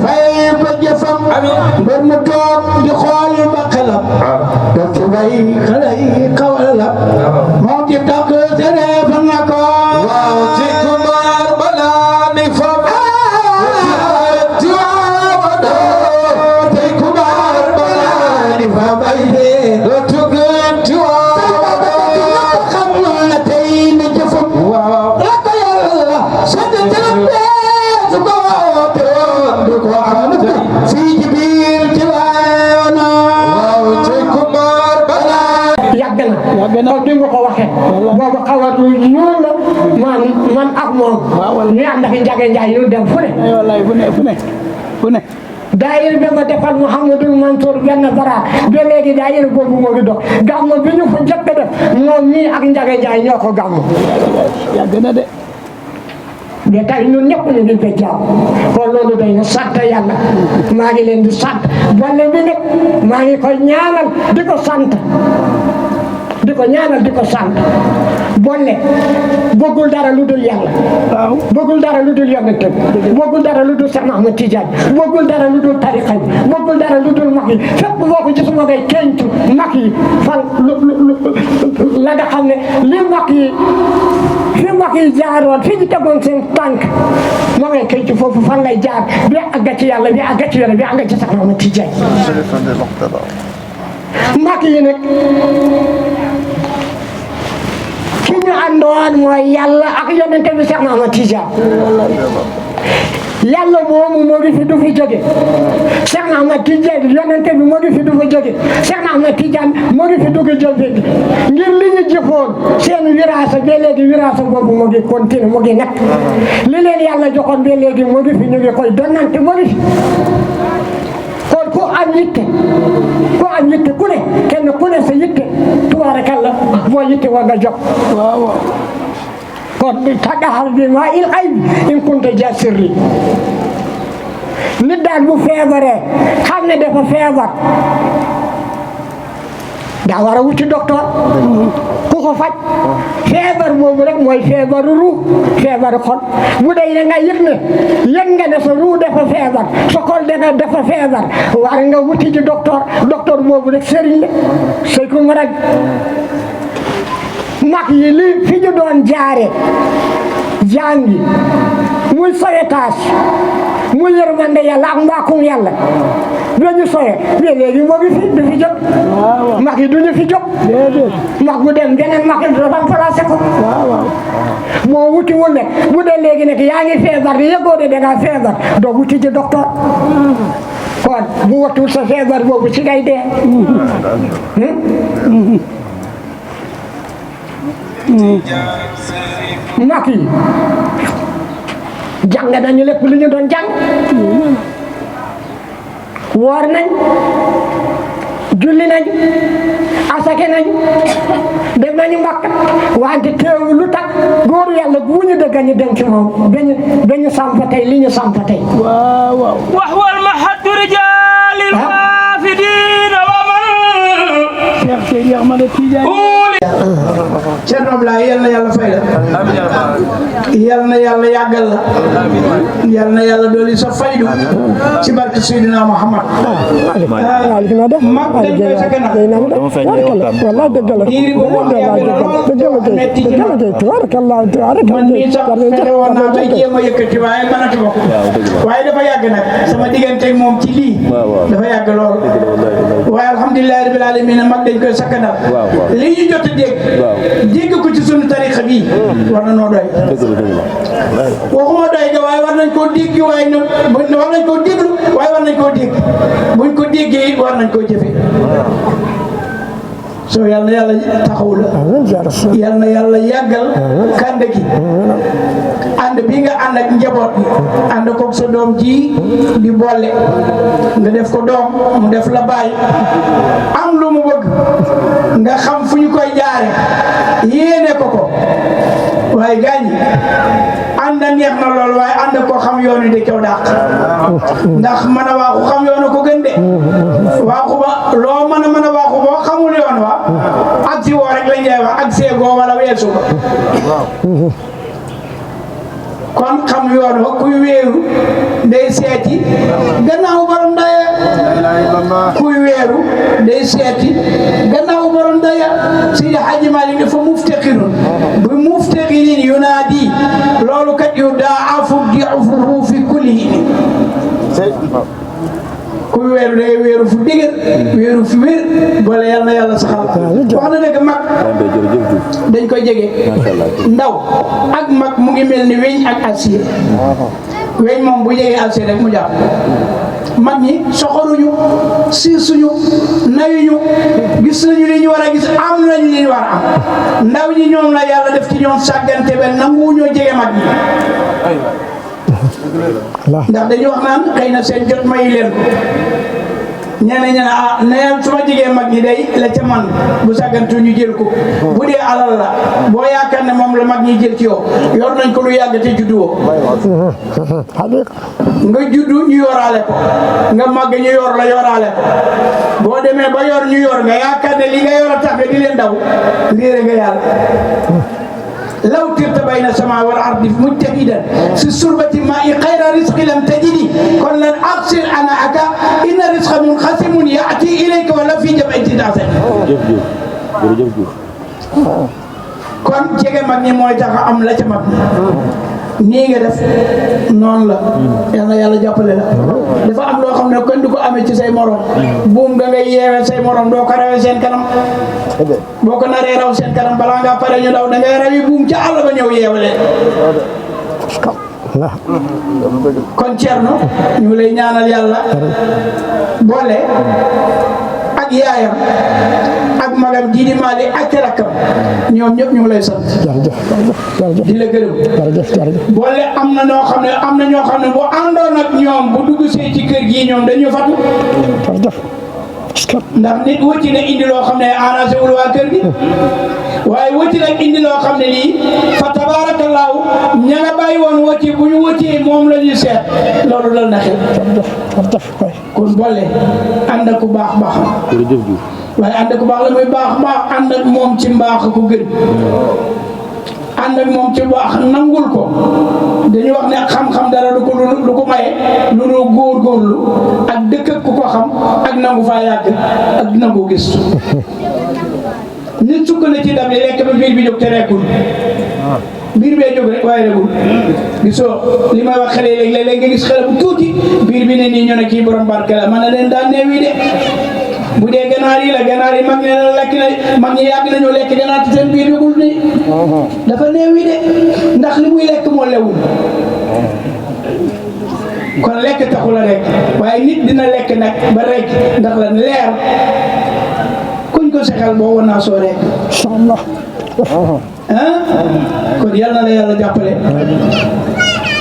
fay ba jëfam mbër mu toog di xool ba xelam dootu bay xale yi xawala moo ci tàgg tere fa na ko waaw ci kubar balani famay kon di nga ko waxee boobu xawatu ñuul la man ak moom ñu ànd ak Njaga Njaay ñu dem fu ne wallaay fu ne daayir bi ma defal Mouhamadou Mansour benn bara ba léegi daayir boobu moo ngi dox gàmm bi ñu fa njëkk a def moom mii ak Njaga Njaay ñoo ko gàmm yàgg na de mais tey ñun ñëpp ñu ngi koy jàpp kon loolu day na sant yàlla maa ngi leen di sant boole bi nag maa ngi koy ñaanal di ko sant di ko ñaanal di ko sant boole bëggul dara lu dul yàlla bëggul dara lu dul yonent bi bëggul dara lu dul Cheikh Ahmed Tidiane bëggul dara lu dul tariqa bi bëggul dara lu dul mag yi fépp boo ko gis moo koy kencu mag yi fan la nga xam ne li mag yi jaaroon fi ñu tegoon seen tànk moo ngay kencu foofu fan lay jaar bi àgga ci yàlla bi àgga ci yàlla bi àgga ci Cheikh Ahmed Tidiane mag yi nag ki ñu àndoon mooy yàlla ak yonente bi Cheikh Ahmed Tidiane yàlla moomu moo ngi fi du fi jóge Cheikh Ahmed Tidiane yonente bi moo ngi fi du fi jóge Cheikh Ahmed Tidiane moo ngi fi dugg jóge ngir li ñu jëfoon seen wiraasa ba léegi wiraasa boobu moo ngi continué moo ngi nekk li leen yàlla joxoon ba léegi moo ngi fi ñu ngi koy donnante moo ngi fi kon ku am yitte ku ne kenn ku ne sa yitte tubaarakalla boo yitte war nga jox waaw kon tadaxar bi maa il xay in kunta ja sirri nit daal bu feebaree xam ne dafa feebar daa war a wuti docteur ku ko faj feebar boobu rek mooy feebaru ruu feebaru xol bu dee da nga yëg ne sa ruu dafa feebar sa xol dafa feebar war nga wuti ci docteur boobu rek sëriñ la sëy ko rek mag yi li fi ñu doon jaare jàngi muy sauvetage muy yërmande yàlla ak mbaakum yàlla ba ñu sowe ba léegi moo ngi fi du fi jóg mag yi duñu fi jóg mag bu dem beneen mag yi remplacé ko moo wuti wul ne bu dee léegi nag yaa ngi feebar di yëgoo de dangaa feebar doo wuti ji docteur kon bu watul sa feebar boobu ci ngay dee mag yi jàng nañu lépp lu ñu doon jàng woor nañ julli nañ asake nañ def nañu Makka wante teewu lu tax góoru yàlla bu ñu dëgg ñu dem ci moom dañu samp tey li ñu samp tey waaw wal mahaddu rijalil hafidin wa man Cheikh Ahmed Tidiane Cerno Ablaye yal na yàlla fay la yal na yàlla yàggal la yal na yàlla dolli sa faydu ci barke Seydina Muhammad mag dañ koy sa kanam diiri boobu wax yàgg na lool metti ci man mii sax fexe woon naa bay jéem a yëkkati waaye mënatu ma ko waaye dafa yàgg nag sama diggante moom ci lii dafa yàgg lool waaye alhamdulilah rabbil alamin mag dañ koy sa kanam li ñu jot a dégg ko ci sunu tarixa bi war na noo doy waxuma doy ga waaye war nañ koo dégg waaye war nañ koo déglu waaye war nañ koo dégg buñ ko déggee it war nañ koo jëfe so yal na yàlla taxaw la yal na yàlla yàggal kànd gi ànd bi nga ànd ak njaboot bi ànd koog sa doom ji di boole nga def ko doom mu def la baay am lu mu bëgg nga xam fu ñu koy jaare yéene ko waaye gaañ ànd neex na lool waaye ànd koo xam yoon wi de caw dàq ndax mën a waaxu xam yoon ko gën de waaxu ba loo mën a waaxu boo xamul yoon wa ak si woo rek lañ lay wax ak seegoo wala weesu ba kon xam yoon wa kuy wéeru day seeti gannaaw borom daya kuy wéeru day seeti gannaaw borom daya Seydi Hadji Malick dafa muftaqirun bi muftaqirin yunaadi loolu kat yu daafu di'fuhu fi kulli hiin kuy wéeru day wéeru fu dëgër wéeru fu wér boole yal na yàlla saxal wax na dëgg mag dañ koy jege ndaw ak mag mu ngi mel ni weñ ak acier weñ moom bu jegee acier rek mu jàpp mag ñi soxoruñu siisuñu nayuñu gis nañu li ñu war a gis am nañu li ñu war a am ndaw ñi ñoom la yàlla def ci ñoom sàggante ba nanguwuñoo jege mag ñi ndax dañu wax naan xëy na seen jot mayu leen ko ñeneen nee su ma jigee mag ñi day la ca man bu sàggantu ñu jël ko bu dee alal la boo yaakaar ne moom la mag ñi jël ci yow yor nañ ko lu yàgg te judduwoo nga juddu ñu yoraale ko nga màgg ñu yor la yoraale ko boo demee ba yor ñu yor nga yaakaar ne li nga yor a tax nga di leen daw liire nga yàlla law tirta bayna sama wal ardi mujtahidan fi surbati ma'i khayra rizqi lam tajidi kon lan aqsir ana aka inna rizqa munqasimun ya'ti ilayka wala fi jam'ati dasani kon jege mag ñi mooy tax am la ca mag nii nga def noonu la yal na yàlla jàppale la dafa am loo xam ne kenn du ko amee ci say morom buum nga ngay yeewee say morom doo ko rawee seen kanam boo ko naree raw seen kanam balaa ngaa pare ñu daw da ngay rawi buum ca àll ba ñëw yeewale kon Thierno ñu ngi lay ñaanal yàlla boole ak yaayam ak magam Didi Malick ak rakkam ñoom ñëpp ñu ngi lay sant di la gërëm boole am na ñoo xam ne bu àndoon ak ñoom bu dugg see ci kër gi ñoom dañu fatu ndax nit wëcci na indi loo xam ne arrangé wul waa kër gi waaye wëcci nag indi loo xam ne lii fa tabaarakallaahu ña nga bàyyi woon wëcci bu ñu wëccee moom la ñuy seet loolu dal na xel kon boole ànd ak ku baax baaxam waaye ànd ak ku baax la muy baax ànd ak moom ci mbaax ko gën ànd ak moom ci baax nangul ko dañuy wax ne xam-xam dara du ko maye lu dul góorgóorlu ak dëkk ak ku ko xam ak nangu faa yàgg ak nangu gis nit sukk na ci ndab li lekk ba biir bi jóg te rekkul biir bee jóg rek waaye regul gisoo li may wax xale yi léeg-léeg nga gis xale bu tuuti biir bi ne nii ñu ne kii borom barke la man na leen daan neewi de bu dee ganaar yi la ganaar yi mag ne la lekk na mag ñi yàgg nañoo lekk ganaar ci seen biir yëgul ni dafa neewi de ndax li muy lekk moo lewul kon lekk taxul a rek waaye nit dina lekk nag ba rek ndax la leer kuñ ko sexal boo woon naa soo rek inshallah kon yal na la yàlla jàppale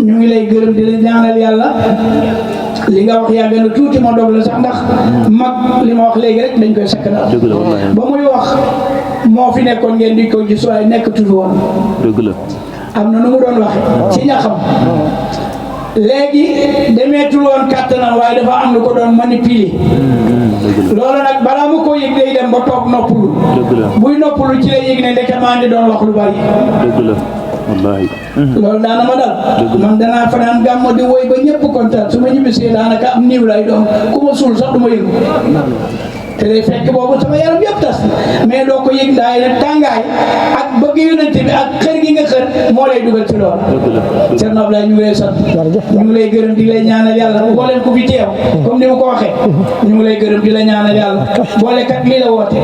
ñu ngi lay gërëm di la ñaanal yàlla li nga wax yàgg na tuuti ma doog la sax ndax mag li ma wax léegi rek dañ koy sakk na ba muy wax moo fi nekkoon ngeen di ko gis waaye nekk tuuti woon dëgg la am na nu mu doon waxe ci ñaxam léegi demeetul woon kàttanam waaye dafa am lu ko doon manipuler loolu nag balaa mu ko yëg day dem ba toog noppalu buy noppalu ci la yëg ne ndeke maa ngi doon wax lu bari wallaahi loolu daana ma dal man danaa fanaan gàmmo di woy ba ñëpp kontaan su ma ñibbisee daanaka am niiw lay doon ku ma suul sax du ma yëgu te day fekk boobu sama yaram yëpp tas mais doo ko yëg ndaay nag tàngaay ak bëgg yonente bi ak xër gi nga xër moo lay dugal ci loolu Thierno Ablaye ñu ngi lay sant ñu ngi lay gërëm di lay ñaanal yàlla booleen ku fi teew comme ni ma ko waxee ñu ngi lay gërëm di la ñaanal yàlla boole kat lii la woote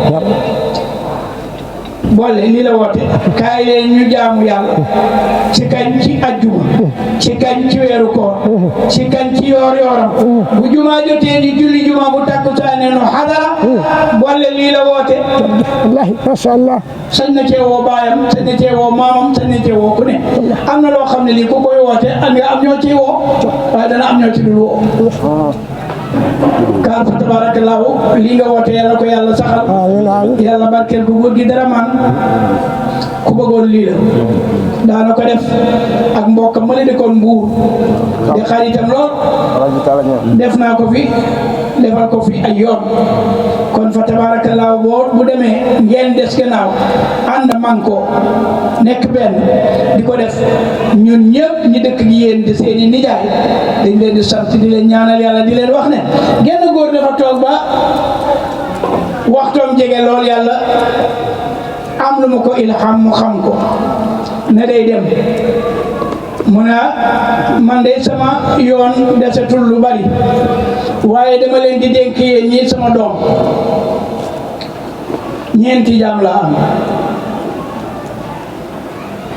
boole lii la woote kaay leen ñu jaamu yàlla ci kañ ci ajjuma ci kañ ci weeru koor ci kañ ci yoor yooram bu jumaa jotee ñu julli jumaa bu takkusaane no xadara boole lii la woote wallahi masha Allah sañ na cee woo baayam sañ na cee woo maamam sañ na cee woo ku ne am na loo xam ne lii ku koy woote am nga am ñoo ciy woo waaye dana am ñoo ci dul woo kaar fa tabarakallahu lii nga woote yàlla ko yàlla saxal yàlla barkeel ko góor gi dara man ku bëggoon lii la daana ko def ak mbokkam ma la dëkkoon Mbuur di xaritam lool def naa ko fi defal ko fi ay yoon kon fa tabaarakallaa bu demee ngeen des gannaaw ànd man ko nekk benn di ko def ñun ñëpp ñi dëkk gi yéen di seeni nijaay dañ leen di sant di leen ñaanal yàlla di leen wax ne genn góor dafa toog ba waxtoom jege lool yàlla am lu mu ko ilham mu xam ko ne day dem mu ne man de sama yoon desetul lu bari waaye dama leen di dénk yéen ñii sama doom ñeenti jaam la am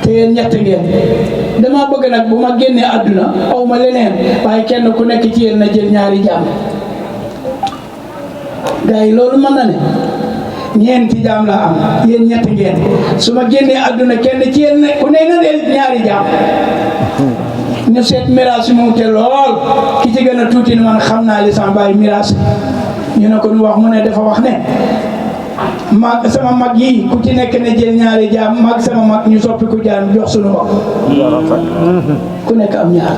te yéen ñett ngeen dama bëgg nag bu ma génnee àdduna aw ma leneen waaye kenn ku nekk ci yéen na jël ñaari jaam gars yi loolu mën na ne ñeenti jaam la am yéen ñett ngeen su ma génnee àdduna kenn ci yéen ne ku ne na del ñaari jaam ñu seet miraas mu te lool ki ci gën a tuuti ni man xam naa li sama baay miraas ñu ne ko nu wax mu ne dafa wax ne mag sama mag yi ku ci nekk ne jël ñaari jaam mag sama mag ñu soppi ku jaam jox suñu bopp ku nekk am ñaar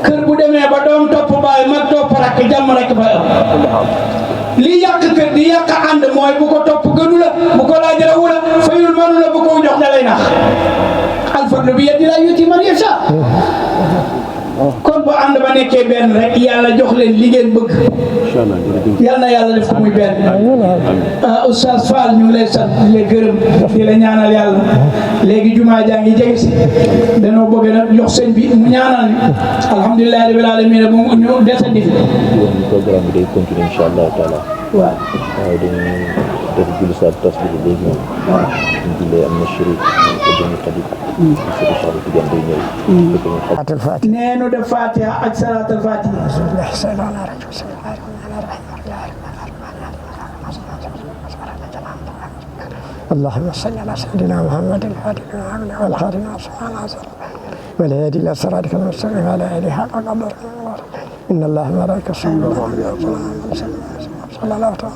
kër bu demee ba doom topp baay mag topp rakk jàmm rek fay am li yàq kër di yàq ànd mooy bu ko topp gënu la bu ko laaj rawu la fayul manu la bu ko jox da lay nax alfadlu bi yadillaahi yu'tiihi man yashaa kon bu ànd ba nekkee benn rek yàlla jox leen li ngeen bëgg yal na yàlla def ko muy benn Oustaz Fall ñu ngi lay sant di la gërëm di la ñaanal yàlla léegi jumaa jaa ngi jege si danoo bëgg nag jox sëñ bi mu ñaanal ni alhamdulillahi rabbil alamin bu ñu desandi fi programme bi day continuer incha allah taala waaw dañuy def julli saa tas bi léegi moom ñu jullee am na chérif ko dañu xarit sëriñ Cheikh Tidiane day ñëw nee nu def Fatiha ak salaatul Fatiha اللهم صل على سيدنا محمد الفاتح والخاتم والهادي الى صراطك المستقيم وعلى اله حق قدره ان الله وملائكته يصلون صلى الله تعالى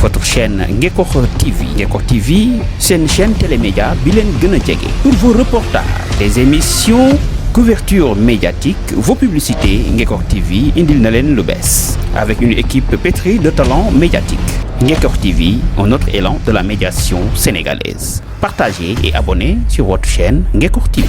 Votre chaîne Ngeko TV. Ngeko TV, c'est une chaîne télémédia bilen gëna jege. Pour vos reportages, des émissions, couverture médiatique, vos publicités, Ngeko TV indil na len lu bess. Avec une équipe pétrie de talents médiatiques. Ngeko TV, un autre élan de la médiation sénégalaise. Partagez et abonnez sur votre chaîne Ngeko TV.